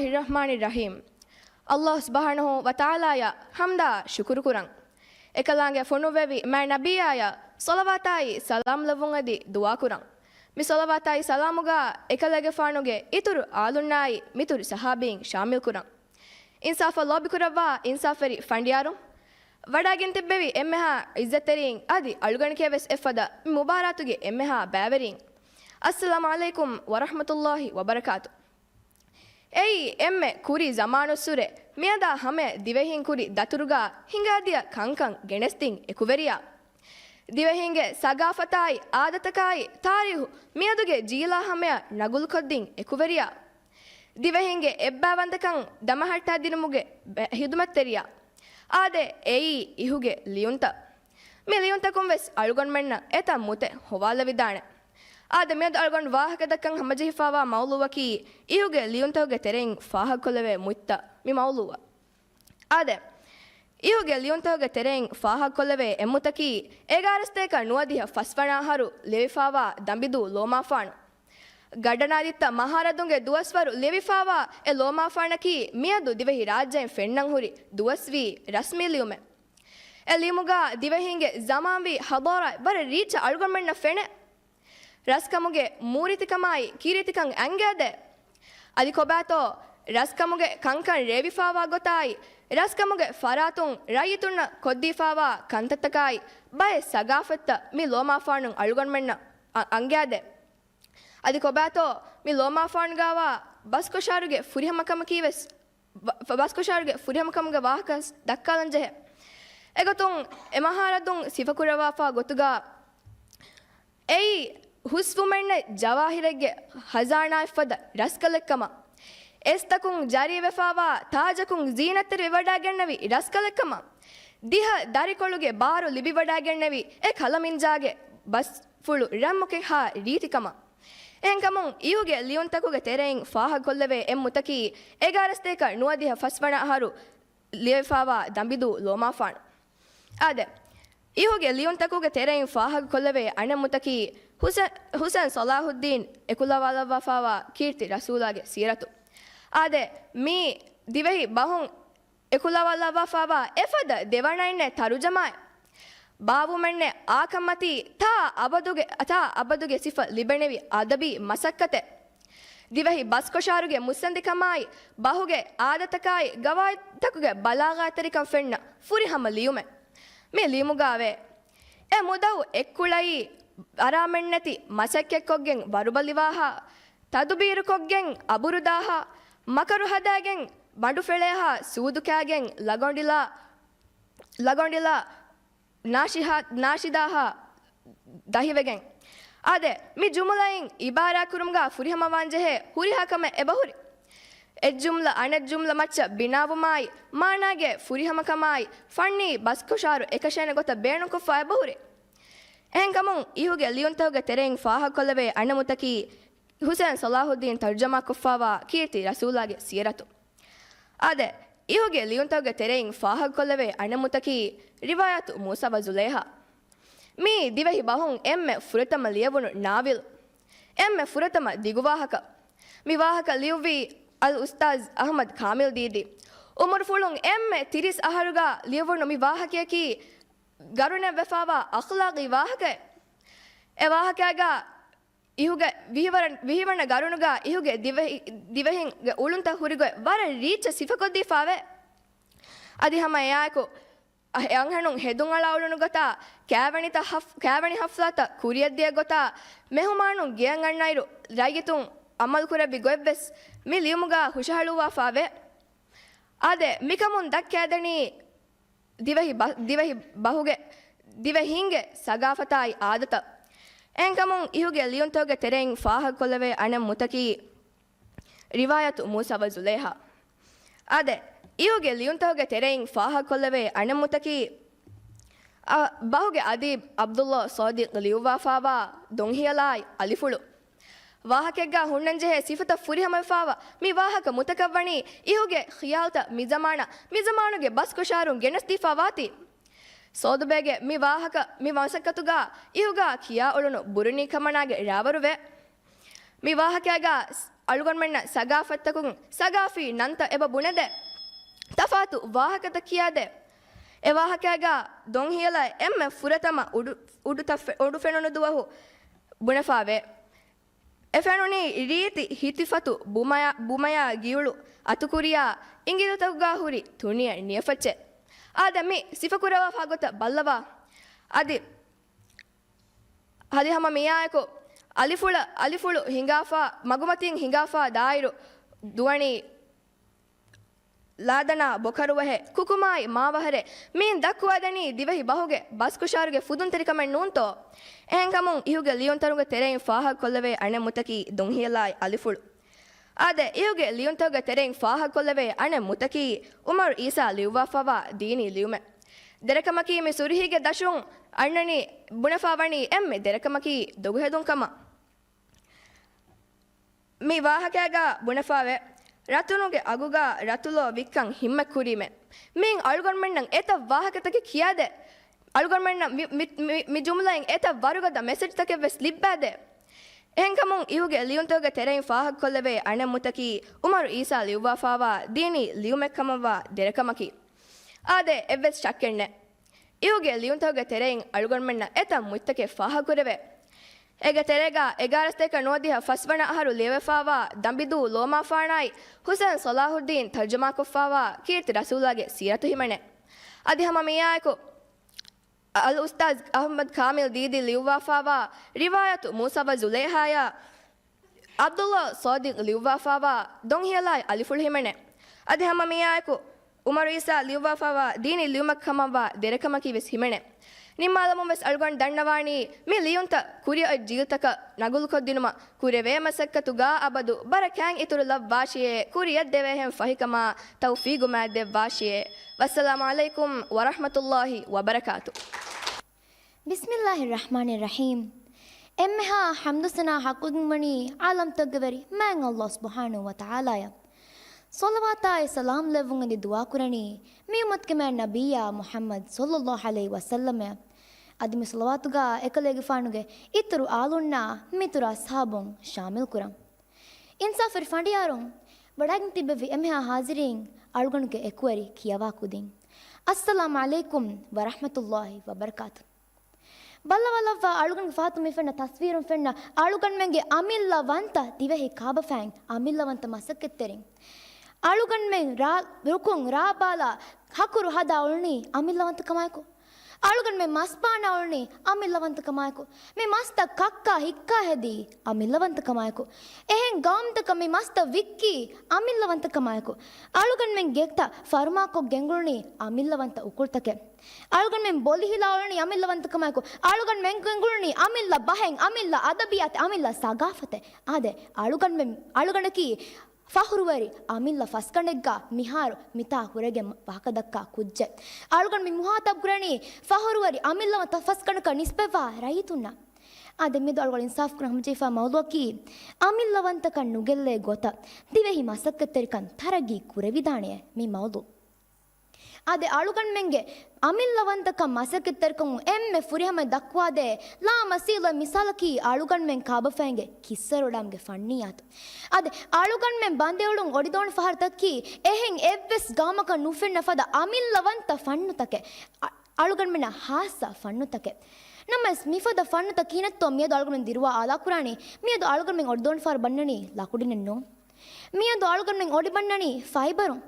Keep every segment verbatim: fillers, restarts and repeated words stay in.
الرحمن الرحيم. ﷲ ސުބްޙާނަހޫ ވަތަޢާލާއަށް ޙަމްދާ ޝުކުރުކުރަން. އެކަލާނގެ ފޮނުއްވެވި މާތް ނަބިއްޔާއަށް ޞަލަވާތާއި ސަލާމް ލެއްވުން އެދި ދުޢާކުރަން. މި ޞަލަވާތާއި ސަލާމުގަ އެކަލޭގެފާނުގެ އިތުރު އާލުންނާއި މިތުރު ޞަޙާބީން ޝާމިލްކުރަން. އިންސާފަށް ލޯބިކުރައްވާ އިންސާފްވެރި ފަނޑިޔާރުން، ވަޑައިގެން ތިއްބެވި އެންމެހާ ޢިއްޒަތްތެރީން އަދި އަޅުގަނޑަކީވެސް އެއްފަދަ މި މުބާރާތުގެ އެންމެހާ ބައިވެރީން. އައްސަލާމު ޢަލައިކުމް ވަރަޙްމަތުﷲ ވަބަރަކާތު. އެއީ އެންމެ ކުރީ ޒަމާނުއްސުރެ މިއަދާ ހަމަޔަށް ދިވެހީން ކުރި ދަތުރުގަ ހިނގާދިޔަ ކަންކަން ގެނެސްދިން އެކުވެރިޔާ. ދިވެހީންގެ ސަގާފަތާއި އާދަތަކާއި ތާރީހު މިއަދުގެ ޖީލާ ހަމަޔަށް ނަގުލުކޮށްދިން އެކުވެރިޔާ. ދިވެހީންގެ އެއްބައިވަންތަކަން ދަމަހައްޓާދިނުމުގެ ބެ-، ޚިދުމަތްތެރިޔާ. އާދެ، އެއީ އިހުގެ ލިޔުންތައް. މި ލިޔުންތަކުން ވެސް އަޅުގަނޑުމެންނަށް އެތައް މުތެއް ހޮވާލެވިދާނެ. އާދެ، މިއަދު އަޅުގަނޑު ވާހަކަ ދައްކަން ހަމަޖެހިފާވާ މައުޟޫޢަކީ އިހުގެ ލިޔުންތަކުގެ ތެރެއިން ފާހަގަކޮށްލެވޭ މުތްތައް މި މައުޟޫޢަށް. އާދެ، އިހުގެ ލިޔުންތަކުގެ ތެރެއިން ފާހަގަކޮށްލެވޭ އެއްމުތަކީ، އެގާރަސްތޭކަ ނުވަދިހަ ފަސްވަނަ އަހަރު ލިޔެވިފާވާ ދަނބިދޫ ލޯމާފާނު. ގަޑަނާދިއްތަ މަހާރަދުންގެ ދުވަސްވަރު ލިޔެވިފާވާ އެ ލޯމާފާނަކީ މިއަދު ދިވެހި ރާއްޖޭން ފެންނަން ހުރި ދުވަސްވީ ރަސްމީ ލިޔުމެއް. އެ ލިޔުމުގަ ދިވެހީންގެ ޒަމާންވީ ހަޟާރާ ވަރަށް ރީއްޗަށް އަޅުގަނޑުމެންނަށް ފެނޭ. ރަސްކަމުގެ މޫރިތިކަމާއި ކީރިތިކަން އަންގައިދޭ. އަދި ކޮބާތޯ ރަސްކަމުގެ ކަންކަން ރޭވިފާވާ ގޮތާއި، ރަސްކަމުގެ ފަރާތުން ރައްޔިތުންނަށް ކޮށްދީފާވާ ކަންތައްތަކާއި، ބައެއް ސަގާފަތްތައް މި ލޯމާފާނުން އަޅުގަނޑުމެންނަށް އަ-، އަންގައިދޭ. އަދި ކޮބާތޯ މި ލޯމާފާނުގައިވާ ބަސްކޮށާރުގެ ފުރިހަމަކަމަކީވެސް ވަ-، ވަ-، ބަސްކޮށާރުގެ ފުރިހަމަކަމުގެ ވާހަކަ ދައްކާލަން ޖެހޭ. އެގޮތުން އެ މަހާރަދުން ސިފަކުރައްވާފާ ގޮތުގަ އެއީ ހުސްވުމެއްނެތް ޖަވާހިރެއްގެ ޚަޒާނާއެއްފަދަ ރަސްކަލެއްކަމަށް، އެސްތަކުން ޖަރީވެފާވާ ތާޖަކުން ޒީނަތްތެރިވެވަޑައިގެންނެވި ރަސްކަލެއްކަމަށް، ދިހަ ދަރިކޮޅުގެ ބާރު ލިބިވަޑައިގެންނެވި އެ ކަލަމިންޖާގެ ބަސްފުޅު ރަންމުކެހާ ރީތިކަމަށް. އެހެންކަމުން އިހުގެ ލިޔުންތަކުގެ ތެރެއިން ފާހަގަކޮށްލެވޭ އެއްމުތަކީ، އެގާރަސްތޭކަ ނުވަދިހަ ފަސްވަނަ އަހަރު ލިޔެފާވާ ދަނބިދޫ ލޯމާފާނު. އާދެ، އިހުގެ ލިޔުންތަކުގެ ތެރެއިން ފާހަގަކޮށްލެވޭ އަނެއްމުތަކީ ހުސެ-، ހުސެން ޞަލާޙުއްދީން އެކުލަވާލައްވާފާވާ ކީރިތި ރަސޫލާގެ ސީރަތު. އާދެ، މީ ދިވެހި ބަހުން އެކުލަވާލައްވާފާވާ އެފަދަ ދެވަނައެއްނެތް ތަރުޖަމާއެއް. ބާވުމެއްނެތް އާކަންމަތީ ތާ އަބަދުގެ، ތާ އަބަދުގެ ސިފަ ލިބެނެވި އަދަބީ މަސައްކަތެއް. ދިވެހި ބަސްކޮށާރުގެ މުއްސަނދިކަމާއި، ބަހުގެ އާދަތަކާއި، ގަވާއިދުތަކުގެ ބަލާޣާތެރިކަން ފެންނަ ފުރިހަމަ ލިޔުމެއް. މި ލިޔުމުގައވޭ، އެ މުދައު އެއްކުޅައީ، އަރާމެއްނެތި މަސައްކަތްކޮށްގެން ވަރުބަލިވާހާ، ތަދުބީރުކޮށްގެން އަބުރުދާހާ، މަކަރު ހަދާގެން މަޑުފެޅޭހާ، ސޫދުކާގެން ލަގޮނޑިލާ، ލަގޮނޑިލާ، ނާޝިހާ-، ނާޝިދާހާ ދަހިވެގެން. އާދެ، މި ޖުމުލައިން އިބާރާކުރުމުގަ ފުރިހަމަވާންޖެހޭ ހުރިހާ ކަމެއް އެބަހުރި. އެއްޖުމްލަ އަނެއްޖުމްލަ މައްޗަށް ބިނާވުމާއި، މާނާގެ ފުރިހަމަކަމާއި، ފަންނީ ބަސްކޮށާރު އެކަށޭނެ ގޮތަށް ބޭނުންކޮށްފަ އެބަހުރި. އެހެންކަމުން އިހުގެ ލިޔުންތަކުގެ ތެރެއިން ފާހަގަކޮށްލެވޭ އަނެއްމުތަކީ، ހުސެން ޞަލާޙުއްދީން ތަރުޖަމާކޮށްފާވާ ކީރިތި ރަސޫލާގެ ސީރަތު. އާދެ، އިހުގެ ލިޔުންތަކުގެ ތެރެއިން ފާހަގަކޮށްލެވޭ އަނެއްމުތަކީ ރިވާޔަތު މޫސާ ވަ ޒުލައިހާ. މީ ދިވެހި ބަހުން އެންމެ ފުރަތަމަ ލިޔެވުނު ނާވެލް. އެންމެ ފުރަތަމަ ދިގުވާހަކަ. މި ވާހަކަ ލިޔުއްވީ އަލް އުސްތާޒް އަޙްމަދު ކާމިލް ދީދީ. އުމުރުފުޅުން އެންމެ ތިރީސް އަހަރުގަ ލިޔެވުނު މި ވާހަކަޔަކީ ގަރުނެއްވެފާވާ އަޚްލާޤީ ވާހަކައެއް. އެ ވާހަކައިގަ އިހުގެ ވިހިވަރަ-، ވިހިވަނަ ގަރުނުގަ އިހުގެ ދިވެހި-، ދިވެހިންގެ އުޅުންތައް ހުރިގޮތް ވަރަށް ރީއްޗަށް ސިފަކޮށްދީފާވޭ. އަދި ހަމަ އެއާއެކު، އަ-، އެ އަންހެނުން ހެދުންއަޅާ އުޅުނު ގޮތާ، ކާވެނިތައް ހަފް-، ކާވެނި ހަފްލާތައް ކުރިޔަށްދިޔަ ގޮތާ، މެހުމާނުން ގެޔަށް އަންނައިރު ރައްޔިތުން އަމަލުކުރެއްވި ގޮތްވެސް މި ލިޔުމުގަ ހުށަހެޅުއްވާފާވޭ. އާދެ، މިކަމުން ދައްކައިދެނީ، ދިވެހި ބަ-، ދިވެހި ބަހުގެ ދިވެހީންގެ ސަގާފަތާއި އާދަތައް. އެހެންކަމުން އިހުގެ ލިޔުންތަކުގެ ތެރެއިން ފާހަގަކޮށްލެވޭ އަނެއް މުތަކީ ރިވާޔަތު މޫސާ ވަ ޒުލައިހާ. އާދެ، އިހުގެ ލިޔުންތަކުގެ ތެރެއިން ފާހަގަކޮށްލެވޭ އަނެއް މުތަކީ، އަ، ބަހުގެ އަދީބް ޢަބްދުﷲ ޞާދިޤް ލިޔުއްވާފާވާ ދޮންހިޔަލާއި އަލިފުޅު. ވާހަކައެއްގަ ހުންނަންޖެހޭ ސިފަތައް ފުރިހަމަވެފާވާ މި ވާހަކަ މުތަކަށްވަނީ އިހުގެ ޚިޔާލުތައް މިޒަމާނަށް، މިޒަމާނުގެ ބަސްކޮށާރުން ގެނެސްދީފާވާތީ. ސޯދުބޭގެ މި ވާހަކަ މި މަސައްކަތުގަ އިހުގަ ކިޔާ އުޅުނު ބުރުނީ ކަމަނާގެ ރާވަރުވޭ. މި ވާހަކައިގަ އަޅުގަނޑުމެންނަށް ސަގާފަތްތަކުން ސަގާފީ ނަންތައް އެބަ ބުނެދޭ. ތަފާތު ވާހަކަތައް ކިޔާދޭ. އެ ވާހަކައިގާ ދޮންހިޔަލާ އެންމެ ފުރަތަމަ އުޑު، އުޑުތަ، އުޑު ފެނުނު ދުވަހު ބުނެފާވޭ. އެ ފެނުނީ ރީތި ހިތިފަތު ބުމަޔާ، ބުމަޔާ ގިއުޅު އަތުކުރިޔާ އިނގިލިތަކުގާ ހުރި ތުނިއެއް ނިޔަފައްޗެއް. އާދެ، މި ސިފަކުރަވާފާ ގޮތަށް ބައްލަވާ. އަދި އަދި ހަމަ މިއާއެކު އަލިފުޅަ، އަލިފުޅު ހިނގާފާ، މަގުމަތިން ހިނގާފާ ދާއިރު ދުވަނީ ލާދަނާ ބޮކަރުވަހެއް، ކުކުމާއި މާވަހަރެއް. މިއިން ދައްކުވާދެނީ ދިވެހި ބަހުގެ ބަސްކޮށާރުގެ ފުދުންތެރިކަމެއް ނޫންތޯ؟ އެހެންކަމުން އިހުގެ ލިޔުންތަރުގެ ތެރެއިން ފާހަގަކޮށްލެވޭ އަނެއް މުތަކީ ދޮންހިޔަލާއި އަލިފުޅު. އާދެ، އިހުގެ ލިޔުންތަކުގެ ތެރެއިން ފާހަގަކޮށްލެވޭ އަނެއް މުތަކީ އުމަރު އީސާ ލިޔުއްވާފާވާ ދީނީ ލިޔުމެއް. ދެރަކަމަކީ މި ސުރުހީގެ ދަށުން އަންނަނީ ބުނެފާވަނީ އެންމެ ދެރަކަމަކީ ދޮގުހެދުން ކަމަށް. މި ވާހަކައިގާ ބުނެފާވޭ، ރަތުނުގެ އަގުގާ ރަތުލޯ ވިއްކަން ހިންމަތްކުރީމޭ. މިއިން އަޅުގަނޑުމެންނަށް އެތައް ވާހަކަތަކެއް ކިޔާދޭ. އަޅުގަނޑުމެންނަށް މި، މި، މި، މި ޖުމްލައިން އެތައް ވަރުގަދަ މެސެޖްތަކެއްވެސް ލިއްބާދޭ. އެހެންކަމުން އިހުގެ ލިޔުންތަކުގެ ތެރެއިން ފާހަގަކޮށްލެވޭ އަނެއް މުތަކީ އުމަރު އީސާ ލިޔުއްވާފާވާ ދީނީ ލިޔުމެއްކަމަށްވާ ދެރަކަމަކީ. އާދެ، އެއްވެސް ޝައްކެއްނެއް. އިހުގެ ލިޔުންތަކުގެ ތެރެއިން އަޅުގަނޑުމެންނަށް އެތައް މުއްތަކެއް ފާހަގަކުރެވޭ. އޭގެ ތެރޭގާ އެގާރަ ސަތޭކަ ނުވަދިހަ ފަސްވަނަ އަހަރު ލިޔެވިފާވާ ދަނބިދޫ ލޯމާފާނާއި ހުސެން ޞަލާޙުއްދީން ތަރްޖަމާކޮށްފާވާ ކީރިތި ރަސޫލާގެ ސީރަތު ހިމެނޭ. އަދި ހަމަ މިއާއެކު އަލްއުސްތާޛް އަޙްމަދު ކާމިލް ދީދީ ލިޔުއްވާފާވާ ރިވާޔަތު މޫސާ ވަ ޒުލޭހާޔާ ޢަބްދުﷲ ޞާދިޤް ލިޔުއްވާފާވާ ދޮންހިޔަލާއި އަލިފުޅު ހިމެނޭ. އަދި ހަމަ މިއާއެކު އުމަރު އީސާ ލިޔުއްވާފާވާ ދީނީ ލިޔުމެއް ކަމަށްވާ ދެރަކަމަކީ ވެސް ހިމެނޭ. ނިންމާލަމުން ވެސް އަޅުގަނޑު ދަންނަވާނީ މި ލިޔުންތައް ކުރިއަށް ޖީލްތަކަށް ނަގުލުކޮށްދިނުމަށް ކުރެވޭ މަސައްކަތުގާ އަބަދު ބަރަކާތް އިތުރު ލައްވާށިއޭ، ކުރިއަށްދެވޭހެން ފަހިކަމާ ތައުފީގު މާތްދެއްވާށިއޭ. ވައްސަލާމު ޢަލައިކުމް ވަރަޙްމަތުﷲ ވަބަރަކާތު. ބިސްމިﷲ ރަޙްމާނި ރަޙީމް. އެންމެހާ ޙަމްދު ސަނާ ޙައްޤުވެގެންވަނީ ޢާލަމްތަކުގެ ވެރި މާތް ﷲ ސުބްޙާނަހޫ ވަތަޢާލާއަށް. ޞަލަވާތާއި ސަލާމް ލެއްވުން އެދި ދުޢާކުރަނީ މި އުއްމަތުގެ މާތް ނަބިއްޔާ މުޙައްމަދު ޞައްލަﷲ ޢަލައިހި ވަސައްލަމަށް. އަދި މި ޞަލަވާތުގާ އެކަލޭގެފާނުގެ އިތުރު އާލުންނާ މިތުރު އަޞްޙާބުން ޝާމިލް ކުރަން. އިންސާފުވެރި ފަނޑިޔާރުން، ވަޑައިގެން ތިއްބެވި އެންމެހާ ޙާޟިރީން، އަޅުގަނޑުގެ އެކުވެރި ކިޔަވާ ކުދިން. އައްސަލާމު ޢަލައިކުމް ވަރަޙްމަތުﷲ ވަބަރަކާތު. ބައްލަވާލައްވާ އަޅުގަނޑުގެ ފަހަތު މި ފެންނަ ތަސްވީރުން ފެންނަ އަޅުގަނޑުމެންގެ އަމިއްލަވަންތަ ދިވެހި ކާބަފައިން އަމިއްލަވަންތަ މަސައްކަތްތެރިން. އަޅުގަނޑުމެން ރާ، ރުކުން ރާބާލާ ހަކުރު ހަދާ އުޅުނީ އަމިއްލަވަންތަކަމާއެކު. އަޅުގަނޑުމެން މަސްބާނާ އުޅުނީ އަމިއްލަވަންތަކަމާއެކު. މި މަސްތައް ކައްކާ ހިއްކާ ހެދީ އަމިއްލަވަންތަކަމާއެކު. އެހެން ގައުމުތަކަށް މި މަސްތައް ވިއްކީ އަމިއްލަވަންތަކަމާއެކު. އަޅުގަނޑުމެން ގެތައް ފަރުމާކޮށް ގެންގުޅުނީ އަމިއްލަވަންތަ އުކުޅުތަކެއް. އަޅުގަނޑުމެން ބޮލި ހިލާ އުޅުނީ އަމިއްލަވަންތަކަމާއެކު. އަޅުގަނޑުމެން ގެންގުޅުނީ އަމިއްލަ ބަހެއް، އަމިއްލަ އަދަބިއްޔާތެއް، އަމިއްލަ ސަގާފަތެއް. އާދެ، އަޅުގަނޑުމެން، އަޅުގަނޑަކީ ފަޚުރުވެރި އަމިއްލަ ފަސްގަނޑެއްގާ މިހާރު މިތާ ހުރެގެން ވާހަކަދައްކާ ކުއްޖެއް. އަޅުގަނޑު މި މުހާތަބް ކުރަނީ ފަޚުރުވެރި އަމިއްލަވަންތަ ފަސްގަނޑަކަށް ނިސްބަތްވާ ރައްޔިތުންނަށް. އާދެ، މިއަދު އަޅުގަނޑު އިންސާފް ކުރަން ހަމަޖެހިފާ މައުޟޫޢަކީ އަމިއްލަވަންތަކަން ނުގެއްލޭ ގޮތަށް ދިވެހި މަސައްކަތްތެރިކަން ތަރައްގީ ކުރެވިދާނެ މި މައުޟޫޢު. އާދެ، އަޅުގަނޑުމެންގެ އަމިއްލަވަންތަކަން މަސައްކަތްތެރިކަމުން އެންމެ ފުރިހަމަ ދައްކުވާދޭ ލާމަސީލު މިސާލަކީ އަޅުގަނޑުމެން ކާބަފައިންގެ ކިއްސަރޮޑާމްގެ ފަންނިއްޔާތު. އާދެ، އަޅުގަނޑުމެން ބަނދެއުޅުން އޮޑިދޯނި ފަހަރުތަކަކީ އެހެން އެއްވެސް ގައުމަކަށް ނުފެންނަ ފަދަ އަމިއްލަވަންތަ ފަންނުތަކެއް. އަ-، އަޅުގަނޑުމެންނަށް ހާއްސަ ފަންނުތަކެއް. ނަމަވެސް، މިފަދަ ފަންނުތައް ކިހިނެއްތޯ މިއަދު އަޅުގަނޑުމެން ދިރުވާ އާލާކުރާނީ؟ މިއަދު އަޅުގަނޑުމެން އޮޑިދޯނިފަހަރު ބަންނަނީ ލަކުޑިނެއް ނޫން. މިއަދު އަޅުގަނޑުމެން އޮޑި ބަންނަނީ ފައިބަރުން.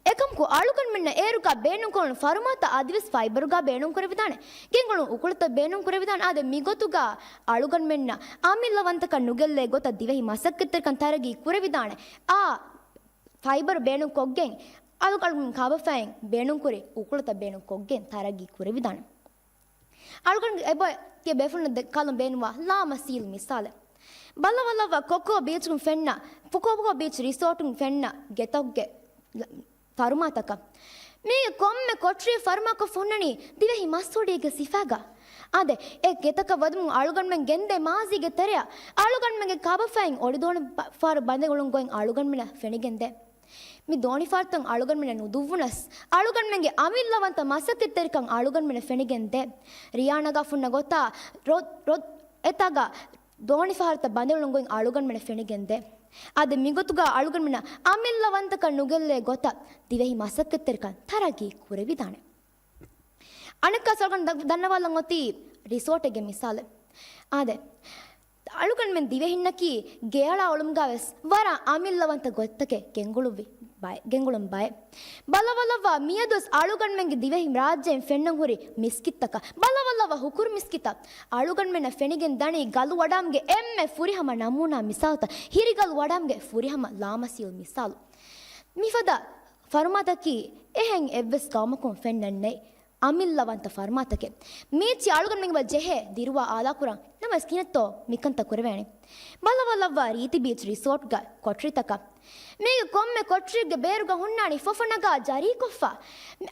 އެކަމަކު، އަޅުގަނޑުމެންނަށް އޭރުގަ ބޭނުންކުރުނު ފަރުމާތައް އަދިވެސް ފައިބަރުގަ ބޭނުންކުރެވިދާނެ. ގެންގުޅުން އުކުޅަތައް ބޭނުންކުރެވިދާނެ. އާދެ، މިގޮތުގަ އަޅުގަނޑުމެންނަށް އަމިއްލަވަންތަކަން ނުގެއްލޭ ގޮތަށް ދިވެހި މަސައްކަތްތެރިކަން ތަރައްގީ ކުރެވިދާނެ. އާ، ފައިބަރު ބޭނުންކޮށްގެން، އަޅުގަނޑު ކާބަފައިން ބޭނުންކުރި އުކުޅަތައް ބޭނުންކޮށްގެން ތަރައްގީ ކުރެވިދާނެ. އަޅުގަނޑު އެބައޮތް ތިޔަ ބޭފުޅުންނަށް ދެ ކަލުން ބޭނުންވާ ލާމަސީލު މިސާލެއް. ބައްލަވާލައްވާ ކޮއްކޮ ބީޗުގަ ފެންނަ، ކޮއްކޮ ބީޗް ރިސޯޓުން ފެންނަ ގެތަކުގެ ލަ-، ފަރުމާތަކަށް. މީގެ ކޮންމެ ކޮޓަރި ފަރުމާކޮށް ހުންނަނީ ދިވެހި މަސްހުޑިއެއްގެ ސިފައިގަ. އާދެ، އެ ގެތަކަށް ވަދެމުން އަޅުގަނޑުމެން ގެންދޭ މާޒީގެ ތެރެއަށް އަޅުގަނޑުމެންގެ ކާބަފައިން އޮޑިދޯނި ފަ-، ފަހަރު ބަނދެއުޅުން ގޮތް އަޅުގަނޑުމެންނަށް ފެނިގެންދޭ. މި ދޯނިފަހަރުތައް އަޅުގަނޑުމެންނަށް ނުދުއްވުނަސް، އަޅުގަނޑުމެންގެ އަމިއްލަވަންތަ މަސައްކަތްތެރިކަން އަޅުގަނޑުމެންނަށް ފެނިގެންދޭ. ރިޔާ ނަގާ ފުންނަ ގޮތާ ރޮ-، ރޮ-، އެތާގަ ދޯނިފަހަރުތައް ބަނދެއުޅުން ގޮތް އަޅުގަނޑުމެންނަށް ފެނިގެންދޭ. އާދެ، މިގޮތުގަ އަޅުގަނޑުމެންނަށް އަމިއްލަވަންތަކަށް ނުގެއްލޭ ގޮތަށް ދިވެހި މަސައްކަތްތެރިކަން ތަރައްގީ ކުރެވިދާނެ. އަނެއްކާ އަޅުގަނޑު ދަ-، ދަންނަވާލަން އޮތީ ރިސޯޓެއްގެ މިސާލެއް. އާދެ، އަޅުގަނޑުމެން ދިވެހިންނަކީ ގެއަޅާ އުޅުމުގަ ވެސް ވަރަށް އަމިއްލަވަންތަ ގޮތްތަކެއް ގެންގުޅުއްވި ބައެއް، ގެންގުޅުން ބައެއް. ބަލަބަލައްވާ މިއަދުވެސް އަޅުގަނޑުމެންގެ ދިވެހި ރާއްޖޭން ފެންނަން ހުރި މިސްކިތްތަކަށް. ބަލަބަލައްވާ ހުކުރު މިސްކިތަށް. އަޅުގަނޑުމެންނަށް ފެނިގެން ދަނީ ގަލު ވަޑާމްގެ އެންމެ ފުރިހަމަ ނަމޫނާ މިސާލުތައް. ހިރިގަލު ވަޑާމްގެ ފުރިހަމަ ލާމަސީލު މިސާލު. މިފަދަ ފަރުމާތަކީ އެހެން އެއްވެސް ގައުމަކުން ފެންނަން ނެތް. އަމިއްލަވަންތަ ފަރުމާތަކެއް. މީޗި އަޅުގަނޑުމެން ޖެހޭ ދިރުވާ އާލާކުރަން. ނަމަވެސް ކިހިނެއްތޯ މިކަންތައް ކުރެވޭނެ؟ ބަލަބަލައްވާ ރީތި ބީޗް ރިސޯޓްގަ ކޮޓަރިތަކަށް. މީގެ ކޮންމެ ކޮޓަރިއެއްގެ ބޭރުގަ ހުންނާނީ ފޮފަ ނަގާ ޖަރީކޮށްފަ.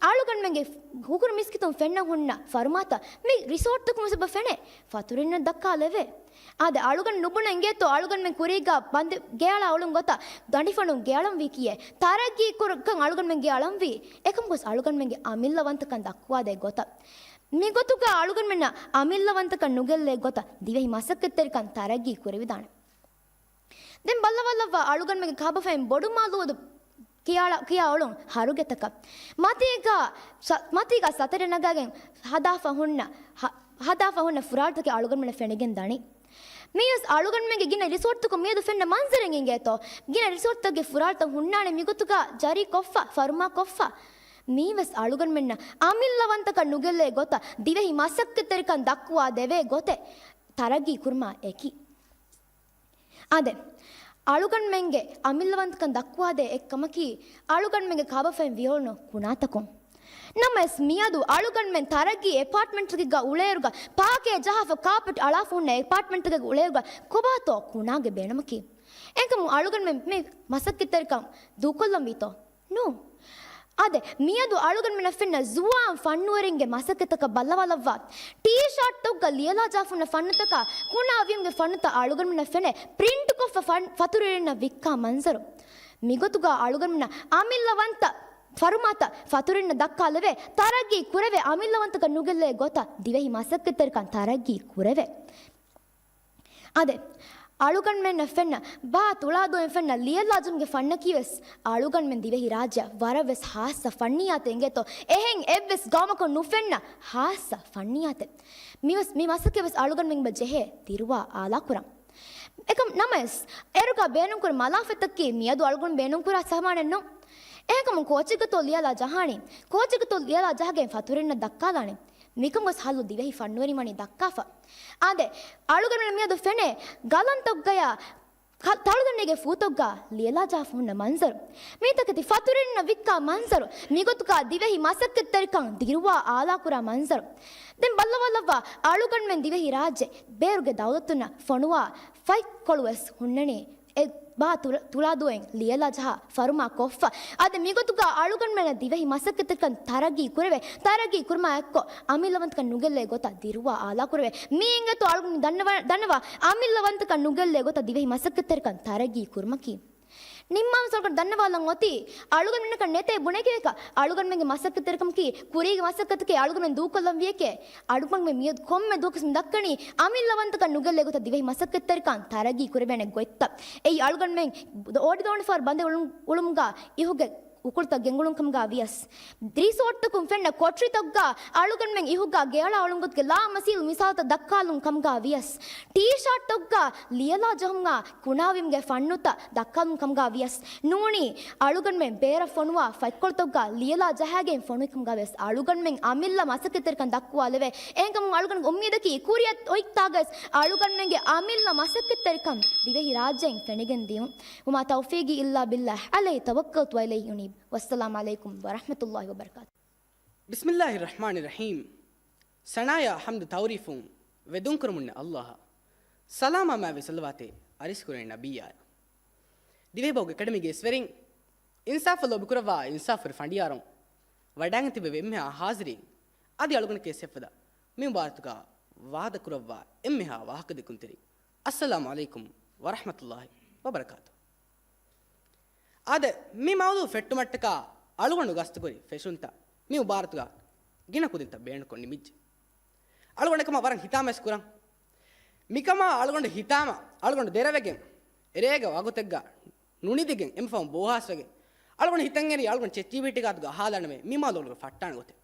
އަޅުގަނޑުމެންގެ ހުކުރު މިސްކިތުން ފެންނަ ހުންނަ ފަރުމާތައް މި ރިސޯޓްތަކުން ވެސް އެބަ ފެނޭ. ފަތުރުންނަށް ދައްކާލެވޭ. އާދެ، އަޅުގަނޑު ނުބުނަން އިނގޭތޯ އަޅުގަނޑުމެން ކުރީގަ ބަނދެ ގެއަޅާ އުޅުން ގޮތަށް ދަނޑިފަނުން ގެއަޅަންވީ ކިޔޭ. ތަރައްގީ ކުރުކަން އަޅުގަނޑުމެން ގެއަޅަންވީ. އެކަމަކުވެސް އަޅުގަނޑުމެންގެ އަމިއްލަވަންތަކަން ދައްކުވާދޭ ގޮތަށް. މިގޮތުގަ އަޅުގަނޑުމެންނަށް އަމިއްލަވަންތަކަން ނުގެއްލޭ ގޮތަށް ދިވެހި މަސައްކަތްތެރިކަން ތަރައްގީ ކުރެވިދާނެ. ދެން ބައްލަވައްލައްވާ އަޅުގަނޑުމެންގެ ކާބަފައިން ބޮޑު މައުލޫދު ކިޔާ، ކިޔާ އުޅުން ހަރުގެތަކަށް. މަތީގަ ސަ-، މަތީގަ ސަތަރެ ނަގާގެން ހަދާފަ ހުންނަ، ހަ-، ހަދާފަ ހުންނަ ފުރާޅުތަކެއް އަޅުގަނޑުމެންނަށް ފެނިގެން ދަނީ. މިއަސް އަޅުގަނޑުމެންގެ ގިނަ ރިސޯޓްތަކުން މިއަދު ފެންނަ މަންޒަރެއް އިނގޭތޯ. ގިނަ ރިސޯޓްތަކުގެ ފުރާޅުތައް ހުންނާނެ މިގޮތުގަ ޖަރީ ކޮށްފަ، ފަރުމާ ކޮށްފަ. މީވެސް އަޅުގަނޑުމެންނަށް އަމިއްލަވަންތަކަން ނުގެއްލޭ ގޮތަށް ދިވެހި މަސައްކަތްތެރިކަން ދައްކުވާ ދެވޭ ގޮތެއް ތަރައްގީ ކުރުމާ އެކި. އާދެ، އަޅުގަނޑުމެންގެ އަމިއްލަވަންތަކަން ދައްކުވާދޭ އެއްކަމަކީ، އަޅުގަނޑުމެންގެ ކާބަފައިން ވިޔަޅުނު ކުނާތަކުން. ނަމަވެސް މިއަދު އަޅުގަނޑުމެން ތަރައްގީ އެޕާޓްމަންޓްތަކެއްގަ އުޅޭއިރުގަ، ޕާކޭ ޖަހާފަ ކާޕެޓް އަޅާފަ ހުންނަ އެޕާޓްމަންޓްތަކެއްގަ އުޅޭއިރުގަ، ކޮބާތޯ ކުނާގެ ބޭނުމަކީ؟ އެކަމު އަޅުގަނޑުމެން މި މަސައްކަތްތެރިކަން ދޫކޮށްލަންވީތޯ؟ ނޫން. އާދެ، މިއަދު އަޅުގަނޑުމެންނަށް ފެންނަ ޒުވާން ފަންނުވެރިންގެ މަސައްކަތަކަށް ބައްލަވާލައްވާ. ޓީޝާޓްތަކުގަ ލިޔަލާ ޖަހާފަ ހުންނަ ފަންނުތަކާ ކުނާވީމުގެ ފަންނުތައް އަޅުގަނޑުމެންނަށް ފެނޭ ޕްރިންޓްކޮށްފަ ފަން-، ފަތުރުވެރިންނަށް ވިއްކާ މަންޒަރު. މިގޮތުގަ އަޅުގަނޑުމެންނަށް އަމިއްލަވަންތަ ފަރުމާތައް ފަތުރުވެރިންނަށް ދައްކާލެވޭ. ތަރައްގީ ކުރެވޭ. އަމިއްލަވަންތަކަން ނުގެއްލޭ ގޮތަށް ދިވެހި މަސައްކަތްތެރިކަން ތަރައްގީ ކުރެވޭ. އާދެ، އަޅުގަނޑުމެންނަށް ފެންނަ ބާ ތުޅާދުވަހެއް ފެންނަ ލިޔަލާޖުމުގެ ފަންނަކީ ވެސް އަޅުގަނޑުމެން ދިވެހިރާއްޖެއަށް ވަރަށް ވެސް ހާއްސަ ފަންނިއްޔާތެއް އިނގޭތޯ. އެހެން އެއްވެސް ގައުމަކުން ނުފެންނަ ހާއްސަ ފަންނިއްޔާތެއް. މިވެސް މި މަސައްކަތް ވެސް އަޅުގަނޑުމެން ޖެހޭ ދިރުވާ އާލާކުރަން. އެކަމް ނަމަވެސް، އޭރުގަ ބޭނުންކުރި މަލާފަތްތަކަކީ މިއަދު އަޅުގަނޑު ބޭނުންކުރާ ސަމާނެއް ނޫން. އެހެންކަމުން ކޯޗެއްގަތޯ ލިޔަލާ ޖަހާނީ. ކޯޗެއްގަތޯ ލިޔަލާ ޖަހަގެން ފަތުރުވެރިންނަށް ދައްކާލާނެ. މިކަން ގޮސް ހައްލު ދިވެހި ފަންނުވެރިން ވަނީ ދައްކާފަ. އާދެ، އަޅުގަނޑުމެން މިއަދު ފެނޭ ގަލަންތަކުގަޔާ ކަ-، ތަޅުދަނޑީގެ ފޫތަކުގަ ލިޔަލާ ޖަހާފަ ހުންނަ މަންޒަރު. މިތަކެތި ފަތުރުވެރިންނަށް ވިއްކާ މަންޒަރު. މިގޮތުގަ ދިވެހި މަސައްކަތްތެރިކަން ދިރުވާ އާލާކުރާ މަންޒަރު. ދެން ބައްލަވާލައްވާ އަޅުގަނޑުމެން ދިވެހިރާއްޖެ ބޭރުގެ ދައުލަތުންނަށް ފޮނުވާ ފަތްކޮޅު ވެސް ހުންނަނީ. އެ ބާ ތުޅ-، ތުޅާދުވަހެއް ލިޔަލާ ޖަހާ ފަރުމާ ކޮށްފަ. އަދި މިގޮތުގަ އަޅުގަނޑުމެންނަށް ދިވެހި މަސައްކަތްތެރިކަން ތަރައްގީ ކުރެވޭ. ތަރައްގީ ކުރުމާ އެއްކޮށް، އަމިއްލަވަންތަކަން ނުގެއްލޭ ގޮތަށް ދިރުވާ އާލާކުރެވޭ. މީ އިނގޭތޯ އަޅުގަނޑު ދަންނަވާ، ދަންނަވާ އަމިއްލަވަންތަކަން ނުގެއްލޭ ގޮތަށް ދިވެހި މަސައްކަތްތެރިކަން ތަރައްގީ ކުރުމަކީ. ނިންމާލަން ސޮރުކަރު ދަންނަވާލަން އޮތީ، އަޅުގަނޑުމެންނަކަށް ނެތޭ ބުނެގެވޭކަށް. އަޅުގަނޑުމެންގެ މަސައްކަތްތެރިކަމަކީ، ކުރީގެ މަސައްކަތަކީ އަޅުގަނޑުމެން ދޫކޮށްލަން ވިޔަކޭ. އަޅުގަނޑުމެން މިއަދު ކޮންމެ ދުވަހަކުވެސް މި ދައްކަނީ، އަމިއްލަވަންތަކަން ނުގެއްލޭ ގޮތަށް ދިވެހި މަސައްކަތްތެރިކަން ތަރައްގީ ކުރެވޭނެ ގޮތްތައް. އެއީ އަޅުގަނޑުމެން އޮޑިދޯނިފަހަރު ބަނދެ އުޅުން، އުޅުމުގަ އިހުގެ އުކުޅުތައް ގެންގުޅުން ކަމުގަ ވިޔަސް، ރިސޯޓްތަކުން ފެންނަ ކޮޓަރިތަކުގަ އަޅުގަނޑުމެން އިހުގަ ގެއަޅާ އުޅުން ގޮތުގެ ލާމަސީލު މިސާލުތައް ދައްކާލުން ކަމުގަ ވިޔަސް، ޓީޝާޓްތަކުގަ ލިޔަލާ ޖަހުމުގަ ކުނާވީމުގެ ފަންނުތައް ދައްކާލުން ކަމުގަ ވިޔަސް، ނޫނީ އަޅުގަނޑުމެން ބޭރަށް ފޮނުވާ ފަތްކޮޅުތަކުގަ ލިޔަލާ ޖަހާގެން ފޮނުވި ކަމުގަ ވިޔަސް، އަޅުގަނޑުމެން އަމިއްލަ މަސައްކަތްތެރިކަން ދައްކުވާލެވޭ. އެހެންކަމުން އަޅުގަނޑުގެ އުއްމީދަކީ ކުރިއަށް އޮތްތާގަސް އަޅުގަނޑުމެންގެ އަމިއްލަ މަސައްކަތްތެރިކަން ދިވެހި ރާއްޖެއިން ފެނިގެން ދިޔުން. وما توفيقي إلا بالله عليه توكلت وإليه أنيب. والسلام عليكم ورحمة الله وبركاته. ބިސްމިއްލާހި ރަޙްމާނި ރަޙީމް. ސަނާޔާ ޙަމްދު ތަޢުރީފުން ވެދުންކުރަމުންނެ ﷲ އަށް. ސަލާމާ މާވި ޞަލަވާތެއް އަރިސްކުރޭ ނަބިއްޔާ. ދިވެހިބަހުގެ އެކަޑަމީގެ އިސްވެރިން، އިންސާފަށް ލޯބިކުރައްވާ އިންސާފުވެރި ފަނޑިޔާރުން، ވަޑައިގެން ތިބެވި އެންމެހާ ޙާޟިރީން، އަދި އަޅުގަނޑަކީ އެއްފަދަ މި މުބާރާތުގަ ވާދަކުރައްވާ އެންމެހާ ވާހަކަދެއްކުންތެރިން، އައްސަލާމު ޢަލައިކުމް ވަރަޙްމަތުﷲި ވަބަރަކާތު. އާދެ، މި މައުޟޫޢު ފެއްޓުމަށްޓަކާ އަޅުގަނޑު ގަސްތުކުރި ފެށުންތައް މި މުބާރާތުގަ ގިނަ ކުދިންތައް ބޭނުންކޮށް ނިމިއްޖެ. އަޅުގަނޑަކަމާ ވަރަށް ހިތާމަވެސް ކުރަން. މިކަމާ އަޅުގަނޑު ހިތާމަ، އަޅުގަނޑު ދެރަވެގެން، އެރޭގަ ވަގުތެއްގަ ނުނިދިގެން އެންމެ ފަހުން ބޯހާސްވެގެން އަޅުގަނޑު ހިތަށްއެރި އަޅުގަނޑު ޗެޓް ޖީޕީޓީ ގާތުގަ އަހާލާނަމޭ މި މައުލޫމާތު ފައްޓާނެ ގޮތެއް.